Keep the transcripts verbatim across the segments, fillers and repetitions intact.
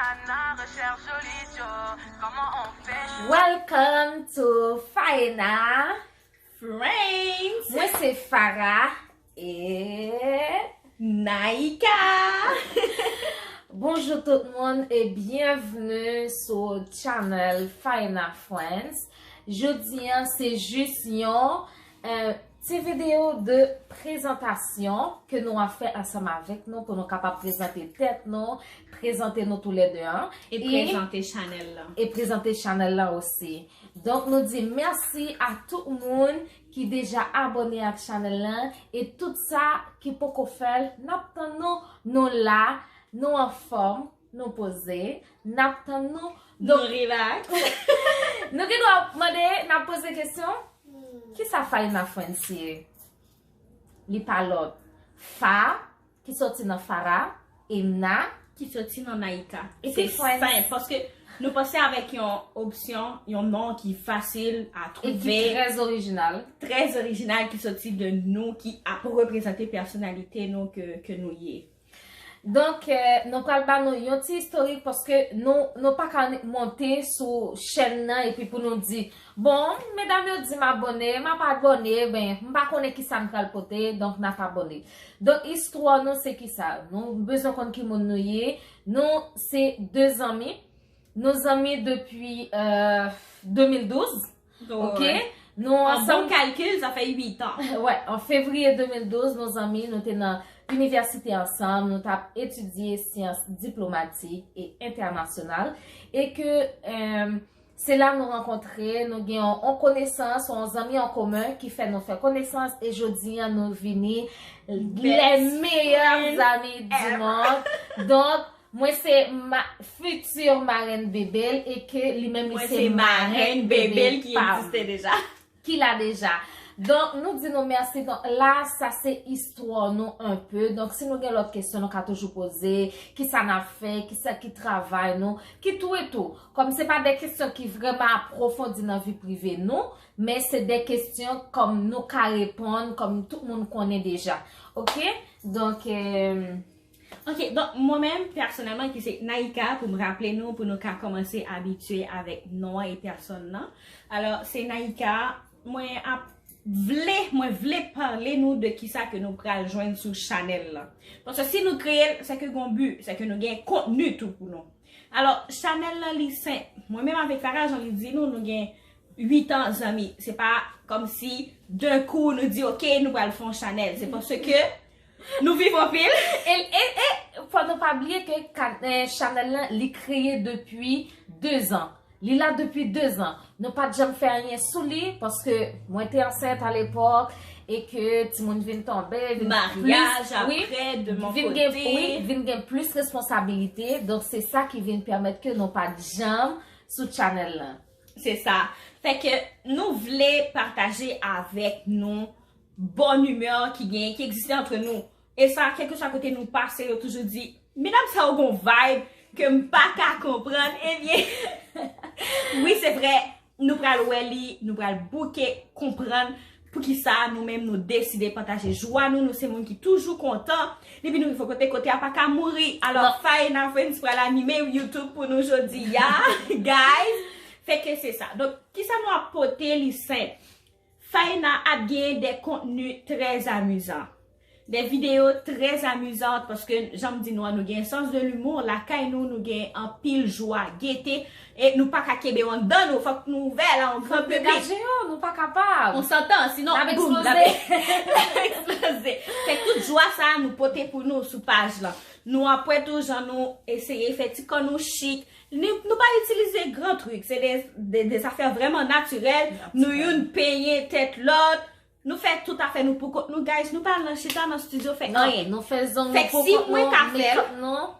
Ana recherche Jolie Joe. Comment on fait? Welcome to Faena. Friends! Mwen se Farah e Naika! Bonjou tout moun e byenvni sou channel Faena Friends. Jodi an se jis yon eh, ti videyo de prezantasyon ke nou ap fè ansanm avèk nou pou nou kapab prezante tèt nou, prezante nou toulède an. E prezante chanèl lan. E prezante chanèl lan osi. Donk nou di mèsi a tout moun ki deja abòne ak chanèl lan e tout sa ki poko fè l, n ap tann nou, nou la, nou anfòm, nou poze, n ap tann nou. Nou relax. Nou gen dwa mande, n ap poze kesyon, kisa Faena Friends ye? Li pa lòt. Fa, ki soti nan Farah, e Na, Ki soti nan Naika. E ki Se Friends. Senp, paske nou panse avèk yon opsyon, yon non ki fasil a e ki twouve, trè orijinal. trè orijinal, ki soti de nou, ki ap reprezante pèsonalite nou ke, ke nou ye. Donk, eh, nou pral ba nou yon ti istorik paske nou, nou pa ka monte sou chèn nan epi pou nou di, bon, medam yo di m abòne, m ap abòne, ben, m pa konnen kisa m pral pote, donk n ap abòne. Donk, istwa nou se kisa? Nou bezwen konn ki moun nou ye. Nou se de zanmi. Nou zanmi depi eh, de mil douz. Ok? Nou An ansanm. Bon kalkil, sa fè uit an. Wè, an fevriye de mil douz, nou zanmi, nou te nan inivèsite ansanm, nou t ap etidye syans diplomatik e entènasyonal, e ke eh, se la nou rankontre, nou gen yon, yon konesans, yon zanmi an komen ki fè nou fè konesans, e jodi an nou vini les meilleurs amis du monde. Donk, mwen se ma, fitir marenn Bebel e ke li menm li Mwen se se marenn Bebel ki pa m. Egziste deja. Ki la deja. Donk, nou di nou mèsi. Donk, la, sa se istwa nou enpe. Donk, si nou gen lòt kesyon, nou ka toujou poze. Kisa n ap fè? Kisa ki travay nou? Ki tou e tou. Kòm se pa de kesyon ki vrèman apwofondi nan vi prive nou, men se de kesyon kòm nou ka reponn, kòm tout moun konnen deja. Ok? Donk, eh, Ok, donk mwen menm, pèsonèlman, ki se Naika, pou m raple nou, pou nou ka kòmanse abitye avèk non an e pèsòn nan. Alò, se Naika, mwen ap vle, mwen vle pale nou de kisa ke nou pral jwenn sou chanèl lan. Paske si nou kreye l, se ke gon bi, se ke nou gen kontni tou pou nou. Alò, chanèl lan li senp. Mwen menm avèk Farah, jan li di nou, nou gen uit an zanmi. Se pa kòmsi d'un coup nou di, ok, nou pral fè yon chanèl. Se paske nou viv anpil. E, e, e fò nou pa bliye ke ka- eh, chanèl lan, li kreye depi de zan. Li la depi de zan. Nou pa t janm fè anyen sou li, paske mwen te ansent a lepòk, e ke timoun vin tonbe, vin Maryaj plis, wi, apre, de mon vin gen, kote. Wi, vin gen plis responsabilite. Donk, se sa ki vin pèmèt ke nou pa t janm sou chanèl lan. Se sa. Fè ke nou vle pataje avèk nou bòn imè ki gen, ki egziste antre nou. E sa, kèlkeswa kote nou pase, yo toujou di, medam sa yo gon vibe ke m pa ka konprann. Ebyen, wi, se vre, nou pral wè li, nou pral bouke konprann poukisa nou menm nou deside pataje jwa nou. Nou se moun ki toujou kontan. Depi nou rive kote, kote a pa ka mouri. Alò, Non. Faye Navens pral anime YouTube pou nou jodi a, guys. Fè ke se sa. Donk, kisa nou ap pote li senp. Faena ap gen de kontni trè amizan. De videyo trè amizan, paske, jan m di nou an, nou gen sans de l'humour, lakay nou, nou gen anpil jwa, gete, e nou pa ka kenbe yo anndan nou, fòk nou ouvè la, yon gran piblik. Degaje yo, nou pa kapab. On s'entend, sinon, N ap boum, eksploze. n ap, n ap eksploze. Fè tout jwa sa a nou pote pou nou sou paj lan. Nou ap wè tou jan nou eseye fè ti kò nou chik. Nou, nou pa itilize gran trik, se de, de, de zafè vrèman natirèl. Nou youn penyen tèt lòt. Nou fè tout afè nou pou kont nou, guys. Nou pa al nan chita nan studio fè Anyen, nou fè zong Fè nou pou si kont mwen nou, ka fè l. Makeup nou,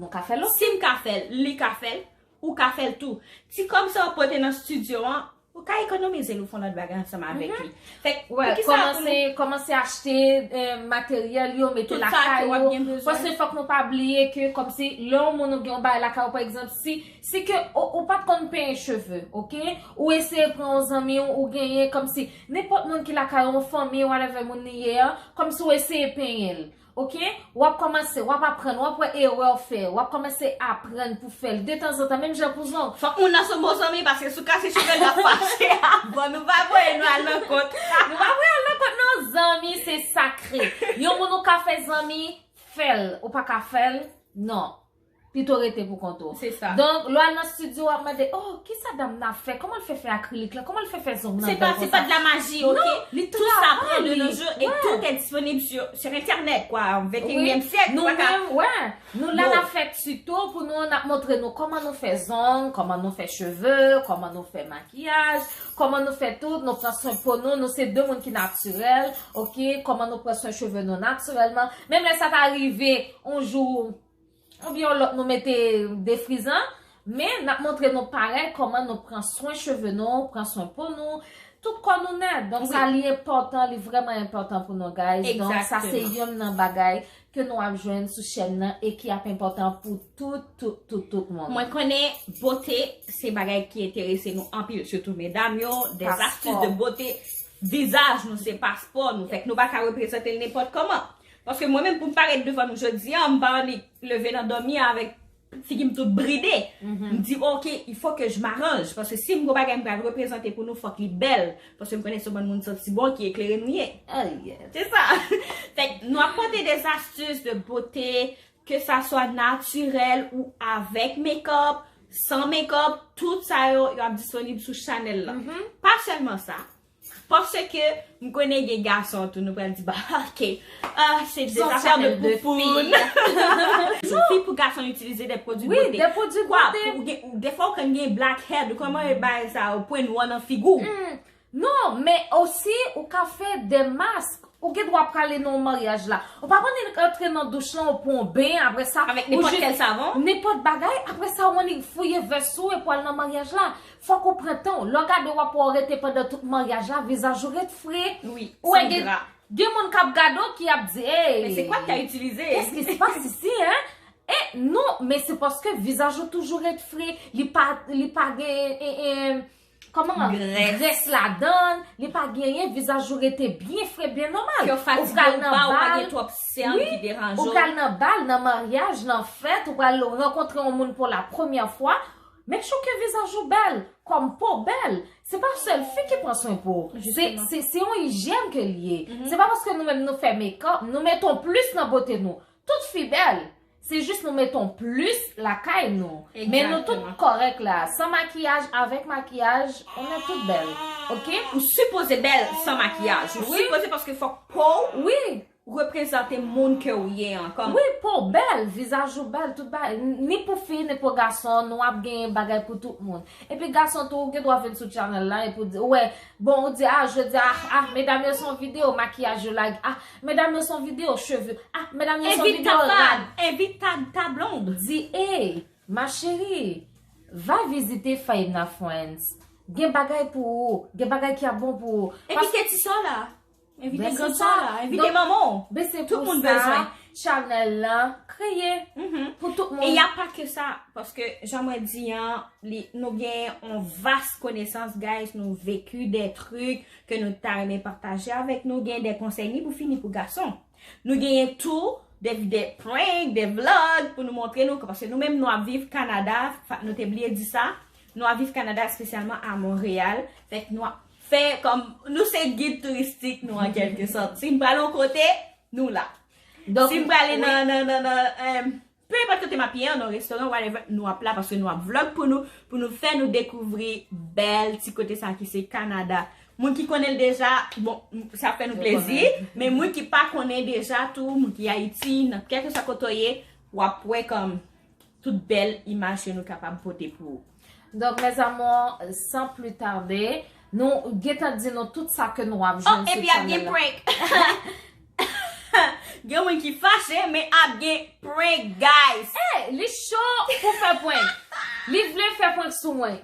nou ka fè l osi. Si m ka fè l, li ka fè l, ou ka fè l tou. Ti kòb sa w pote nan studio an, ou ka ekonomize l, ou fè yon lòt bagay ansanm avèk li. Fè Wè, poukisa pou kòmanse, kòmanse achte eh, materyèl yo, mete Tout sa ke lakay w ap yo. gen bezwen. Paske fòk nou pa bliye ke kòmsi lè yon moun ou gen yon bagay lakay ou, pa egzanp, si, si ke ou, ou pa t konn penyen cheve, ok? Ou eseye pran yon zanmi w, ou genyen kòmsi nenpòt moun ki lakay ou, yon fanmi, whatever moun li ye an, kòmsi ou eseye penyen l. Ok? W ap kòmanse, w ap aprann, w ap wè erè w fè, w ap kòmanse aprann pou fè l detanzantan, menm jan pou zong. Fòk moun nan se yon bon zanmi, paske si w kase cheve l, l ap fache avè w. Nou pa voye nou al nan kont. Nou pa voye al nan kont, non, zanmi, se sakre. Yon moun ou ka fè zanmi, fè l. Ou pa ka fè l, non. Pito rete pou kont ou. Se sa. Donk, lè w al nan estidyo, w ap mande, oh, kisa dam nan ap fè? Kòman l fè fè akrilik la? Kòman l fè fè zong nan bèl konsa? Se pa, c'est pas de la magie, ok? Non, li travay, li. Tout s'apprend de nos jours et tout est disponible sur, sur Internet, quoi, en vingt et unième siècle. Nou menm, wè. Nou la, n ap fè tito pou nou, n ap montre nou kòman nou fè zong, kòman nou fè cheve, kòman nou fè makiyaj, kòman nou fè tout, nou pran swen po nou, nou se de moun ki natirèl, ok? Kòman nou pran swen cheve nou natirèlman. Menm lè sa ta rive, yon jou, oubyen yon lòt nou mete defrizan, men n ap montre nou parèy kòman nou pran swen cheve nou, pran swen po nou, tout kò nou nèt. Donk sa li enpòtan, li vrèman enpòtan pou nou, guys. Donk sa se youn nan bagay ke nou ap jwenn sou chèn nan e ki ap enpòtan pou tout, tout, tout, tout moun. Mwen konnen bote se bagay ki enterese nou anpil, sitou medam yo, des astuces de beauté, vizaj nou se paspò nou, fèk nou pa ka reprezante l nenpòt kòman. Paske mwen menm pou m parèt devan nou jodi a, m pa annik leve nan dòmi avèk figi m tout bride. M di, ok, il faut que je m'arrange. Paske si m gon bagay m pral reprezante pou nou, fòk li bèl. Paske m konnen se yon bann moun santi bon ki eklere m ye. Se sa. Fèk nou ap pote des astuces de beauté, que ça soit naturel ou avec make-up, sans make-up, tout sa yo, yo ap disponib sou chanèl la. Pa sèlman sa, paske m konnen gen gason tou, nou pral di, bah, ok, ah, c'est des affaires de poupoune. Fi pou gason itilize des produits de beauté. Oui, des produits de beauté. Ou gen, ou, defwa ou konn gen blackhead, ou kòman e bay sa, ou pwen nwa nan figi w. Non, men osi, ou ka fè des masques. Ou gen dwa prale nan yon maryaj la. Ou pa konn antre nan douch lan, ou pran yon ben, apre sa, avèk nenpòt kèl savon, nenpòt bagay, apre sa, ou annik fouye vès ou epi w al nan maryaj la. Fòk ou pran tan w. Lè w gade, w ap wè w rete pandan tout maryaj la, vizaj ou ret fre. Wi, ou wè, san gen, dra, gen moun k ap gade w ki ap di, hey, mais c'est quoi que t'as utilisé? Qu'est-ce qui se passe ici, hein? E non, men se paske vizaj ou toujou ret fre, li pa, li pa gen, e, e, kòman? Grès. Grès ladan l, li pa gen anyen, vizaj ou rete byen fre, byen nòmal. Kè w fatige ou pa, ou pa gen twòp sèn ki deranje w. Ou pral nan bal, nan maryaj, nan fèt, ou pral rankontre yon moun pou la premyè fwa. Make sure ke vizaj ou bèl, kòm po bèl. Se pa sèl fi ki pran swen po. Se, se, se yon ijyèn ke l ye. Se pa paske nou menm nou fè make-up, nou mete yon plis nan bote nou. Tout fi bèl. Se jis nou mete yon plis lakay nou. Men nou tout kòrèk la. San makiyaj, avèk makiyaj, on est toutes belles. Ok? Ou sipoze bèl san makiyaj. Ou sipoze, paske fòk po w reprezante moun ke w ye an. Wi, po w bèl, vizaj ou bèl, tout bagay. Ni pou fi, ni pou gason, nou ap gen bagay pou tout moun. Epi gason tou, ou gen dwa vin sou channel la, epi w di, ou wè, bon, ou di, ah, jodi a, ah, ah, medam yo se yon videyo makiyaj yo lage, ah, medam yo se yon videyo cheve, ah, medam yo se yon videyo rad. Envit ta fad, envit ta, ta blond. Di, hey, ma chérie, va visiter Faïna Friends. Gen bagay pou ou, gen bagay ki ap bon pou ou. Envite ti sè w la. Envite grann sè w la, envite manman w. Tout moun bezwen. Donk, se pou sa chanèl lan kreye pou tout moun. Et y a pas que ça, paske jan mwen di an, li, nou gen yon vas konesans, guys, nou vécu des trucs ke nou ta renmen pataje avèk nou, gen de konsèy ni pou fi ni pou gason. Nou genyen tou de, de prank, de vlog pou nou montre nou, paske nou menm nou ap viv Kanada, fa-, nou te bliye di sa, nou ap viv Kanada, espesyalman a Monreyal, fèk nou ap fè kòm nou se gid touristik nou an kèlke sòt. Si m pral yon kote, nou la. Si m prale nan, nan, nan, nan, em, pe enpòt kote m ap ye an, nan restoran, whatever, nou ap la paske nou ap vlog pou nou, pou nou fè nou dekouvri bèl ti kote sa ki se Kanada. Moun ki konnen l deja, bon, m-, sa fè nou plezi, men moun ki pa konnen deja tou, moun ki Ayiti, nan kèlkeswa kote w ye, w ap wè kòm tout bèl imaj ke nou kapab pote pou ou. Donk, mes amours, sans plus tarder, nou gentan di nou tout sa ke nou ap jwenn sou channel la. Oh, epi ap gen prank. Gen moun ki fache, men ap gen prank, guys. Eh, li cho pou fè prank. Li vle fè prank sou mwen.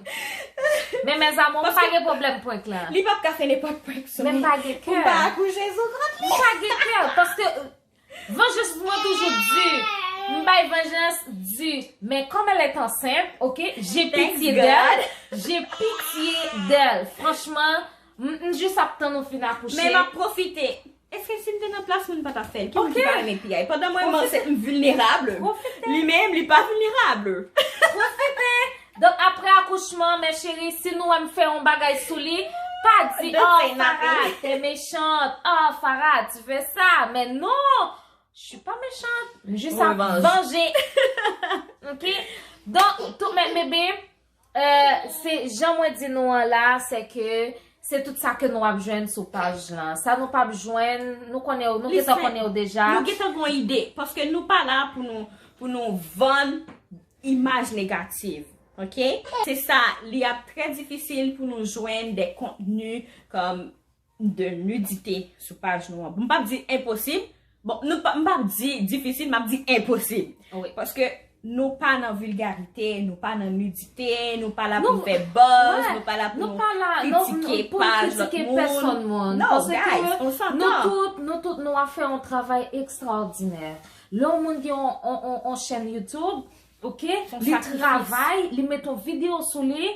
Men, mes amours, m pa gen pwoblèm prank la. Li p ap ka fè nenpòt prank sou mwen. Men m pa gen kè. Pou m pa akouche sou kont li. M pa gen kè, paske, euh, Vengeance mwen toujou di. M bay vengeance di. Men comme elle est enceinte, ok, j'ai pitié d'elle. J'ai pitié d'elle. Franchman, m, m jis ap tann ou fin akouche. Men m ap pwofite. Èske si m te nan plas mwen, m pa t ap fè l? Ki moun ki pa renmen piyay? Pandan mwen, m ansent, m vilnerab. Li menm, li pa vilnerab. Pwofite. Donk, apre akouchman, mècheri, si nou wè m fè yon bagay sou li, pa di, oh, Farah, t'es méchante. Oh, Farah, tu fais ça. Mais non, je suis pas méchante. Je suis juste à venger. Ok? Donk, tout mèt bebe, Euh, se jan mwen di nou an la, se ke se tout sa ke nou ap jwenn sou paj lan. Sa nou p ap jwenn, nou konnen yo, nou gentan konnen yo deja. Nou gentan gon ide, paske nou pa la pou nou, pou nou vann imaj negatif, ok? Se sa, li ap trè difisil pou nou jwenn de kontni kòm de nidite sou paj nou an. M p ap di enposib. Bon, nou pa, m p ap di difisil, m ap di enposib. Wi. Paske nou pa nan vilgarite, nou pa nan nidite, nou pa la pou nou fè buzz, nou pa la pou nou kritike paj lòt moun. Non, guys, on s'entend. Nou tout, nou tout, nou ap fè yon travay ekstraòdinè. Lè yon moun gen yon, yon, yon, yon chèn YouTube, ok, li travay, li met yon videyo sou li,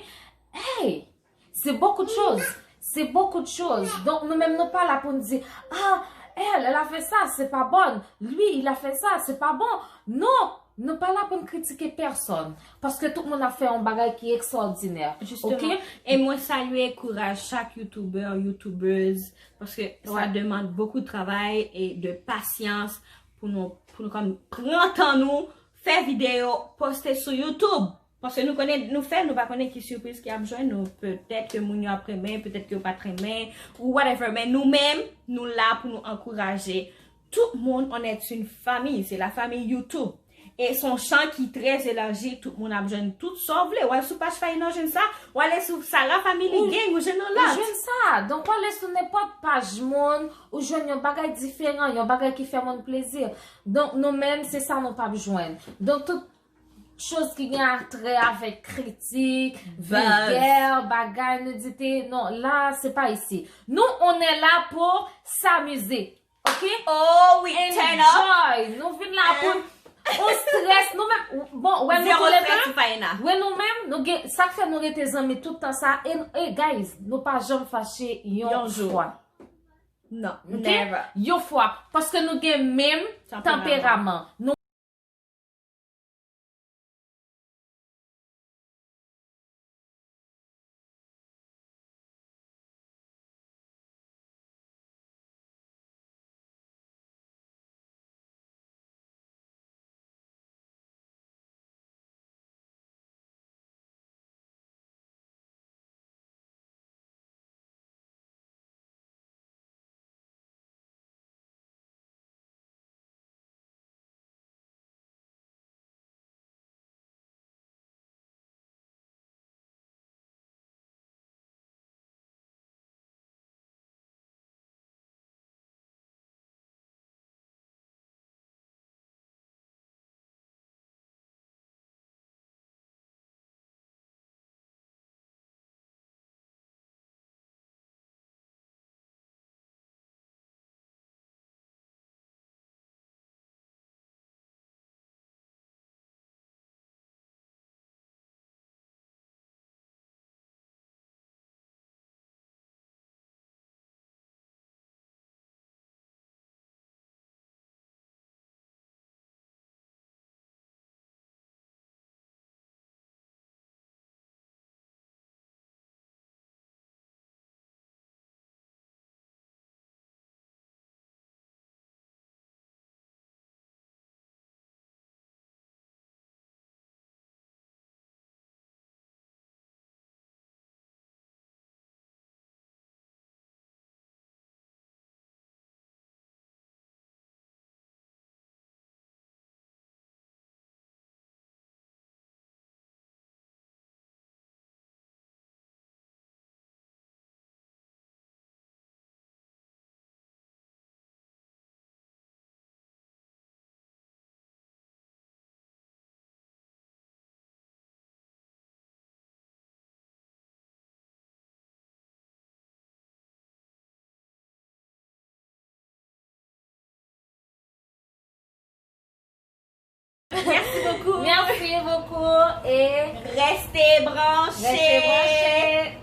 hey, c'est beaucoup de choses. C'est beaucoup de choses. Donk, nou menm, nou pa la pou n di, ah, elle, elle a fait ça, c'est pas bon. Lui, il a fait ça, c'est pas bon. Non, nou pa la pou n kritike pèsonn. Paske tout moun ap fè yon bagay ki ekstraòdinè. Justement. Ok? E mwen salye kouraj chak youtubè, youtubèz, paske sa demande beaucoup de travail et de patience pou nou, pou nou kòm pran tan nou, fè videyo, poste sou YouTube. Paske nou konnen, nou fè, nou pa konnen ki sipriz ki ap jwenn nou. Petèt ke moun yo ap renmen, petèt ke yo pa t renmen, ou whatever. Men nou menm, nou la pou nou ankouraje tout moun. On est une famille, c'est la famille YouTube. E se yon chan ki trè elaji, tout moun ap jwenn tout sa w vle. W al sou paj Faïna, w jwenn sa, w ale sou Sarah Family Gang, ou jwenn yon lòt. Ou jwenn sa. Donk, w ale sou nenpòt paj moun, ou jwenn yon bagay diferan, yon bagay ki fè moun plezi. Donk, nou menm, se sa nou p ap jwenn. Donk, tout choz ki gen atrè avèk kritik, vilgè, bagay, nidite, non, la, se pa isi. Nous, on est là pour s'amuser, ok? Oh, we turn up. Enjoy. Nou vin la pou on strès, nou menm, bon, wè nou tou le de, wè nou menm, nou gen, sa k fè nou rete zanmi tout tan sa, e, e guys, nou pa janm fache yon fwa. Non, never. Yon fwa, paske nou gen menm tanperaman. Nou Merci beaucoup. Merci beaucoup et restez branchés. Restez branchés.